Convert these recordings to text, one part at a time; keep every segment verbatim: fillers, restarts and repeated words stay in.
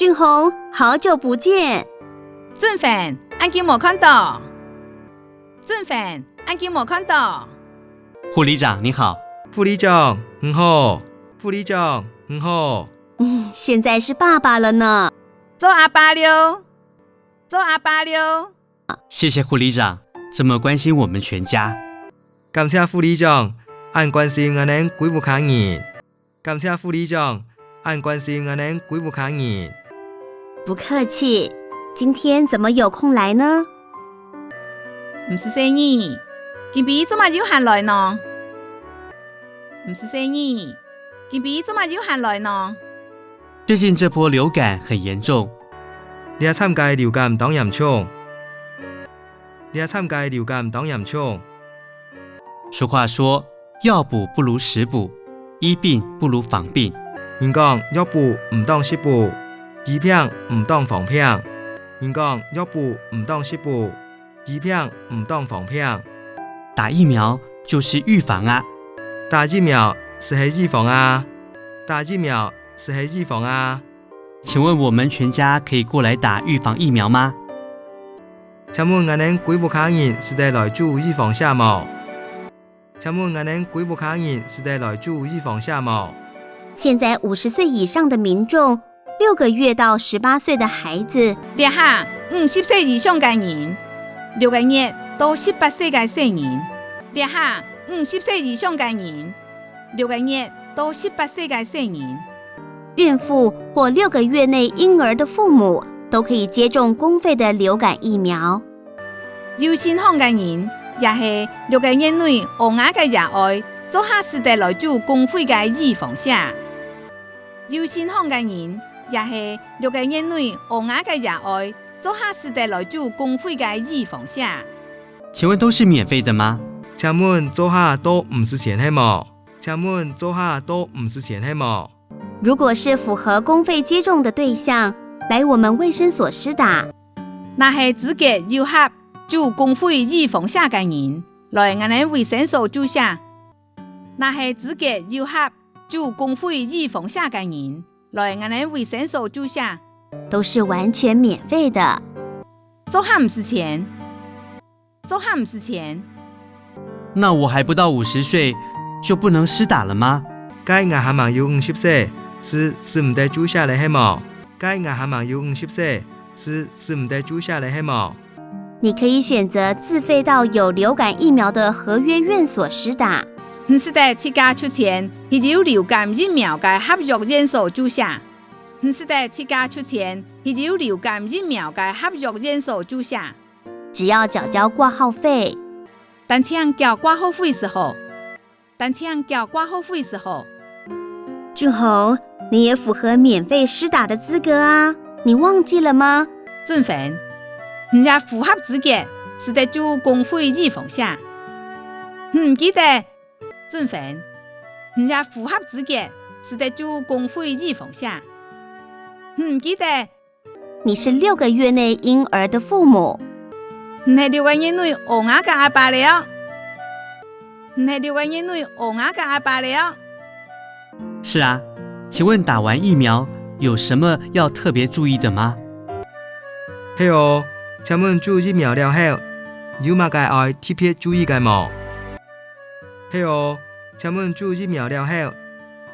俊宏，好久不见。俊宏，恁久無看到。俊宏，恁久無看到。護理長，你好。護理長，你好。護理長，你好。嗯，現在是爸爸了呢。做阿爸了。做阿爸了。謝謝護理長，這麼關心我們全家。感謝護理長，恁關心𠊎等歸屋下人。 感謝護理長，恁關心𠊎等歸屋下人。不客氣，今天怎麼有空來呢？毋使細義，今晡日做麼个有閒來呢？毋使細義，今晡日做麼个有閒來呢？最近這波流感很嚴重。這站个流感當嚴重。 這站个流感當嚴重。俗話說，藥補不如食補，醫病不如防病。人講，藥補毋當食補，醫病毋當防病。人講，藥補毋當食補，醫病毋當防病。打疫苗就是預防啊。打疫苗就係預防啊。打疫苗就係預防啊。 請問我們全家可以過來打預防疫苗嗎？請問𠊎等歸屋下人使得來注預防射無？請問𠊎等歸屋下人使得來注預防射無？現在五十歲以上的民眾，六個月到十八歲的孩子，這下五十歲以上个人，六個月到十八歲个細人，這下五十歲以上个人，六個月到十八歲个細人， 孕婦或六個月內嬰兒的父母都可以接種公費的流感疫苗。有身項个人，也係六個月內嬰兒个爺哀，做下使得來注公費个預防射。有身項个人，也係六個月內嬰兒个爺哀，做下使得來注公費个預防射。請問都是免費的嗎？請問做下都毋使錢係無？請問做下都毋使錢係無？ 如果是符合公費接種的對象，來我們衛生所施打，若係資格有合注公費預防射个人，來𠊎等衛生所注射。若係資格有合注公費預防射个人，來𠊎等衛生所注射。都是完全免費的。做下毋使錢。 做下毋使錢。那我還不到五十歲，就不能施打了嗎？該𠊎還吂有五十歲，就使毋得注射了係無？該𠊎還吂有五十歲，就使毋得注射了係無？你可以選擇自費到有流感疫苗的合約院所施打。你使得自家出錢去有流感疫苗个合約院所注射。你使得自家出錢去有流感疫苗个合約院所注射。 只要繳交掛號費。單淨繳掛號費就好。單淨繳掛號費就好。俊宏，你也符合免費施打的資格啊，你忘記了嗎？俊宏，你也符合資格，使得注公費預防射。你毋記得？俊宏，你也符合資格，使得注公費預防射。你毋記得？ 你是六個月內嬰兒的父母。你係六個月內嬰兒个阿爸了。你係六個月內嬰兒个阿爸了。是啊，請問打完疫苗有什麼要特別注意的嗎？係哦，請問注疫苗了後，有麼个愛特別注意个無？係哦，請問注疫苗了後，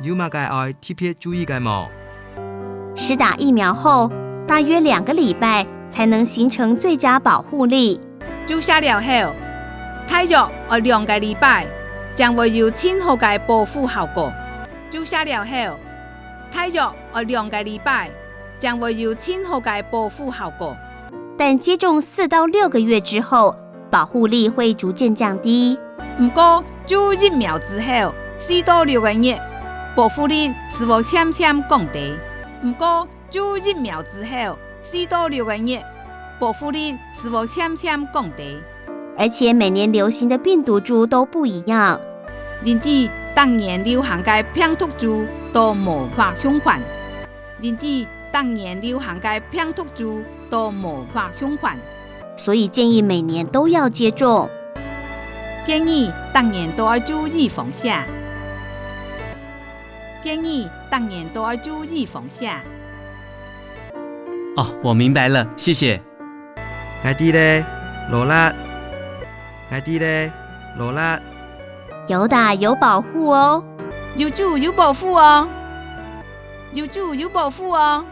有麼个愛特別注意个無？施打疫苗後，大約兩個禮拜才能形成最佳保護力。注射了後，大約愛兩個禮拜，正會有盡好个保護效果。注射了後，大約愛兩個禮拜，正會有盡好个保護效果。但接種四到六個月之後，保護力會逐漸降低。毋過，注疫苗之後，四到六個月，保護力就會漸漸降低。毋過，注疫苗之後，四到六個月，保護力就會漸漸降低。而且每年流行的病毒株都不一樣。因此，逐年流行个病毒株都無法相款。因此，逐年流行个病毒株都無法相款。 所以建議每年都要接種。建議逐年都愛注預防射。建議逐年都愛注預防射。哦，我明白了，谢谢。𠊎知咧，勞力。𠊎知咧，勞力。有打有保護哦。有打有保護哦。有打有保護哦。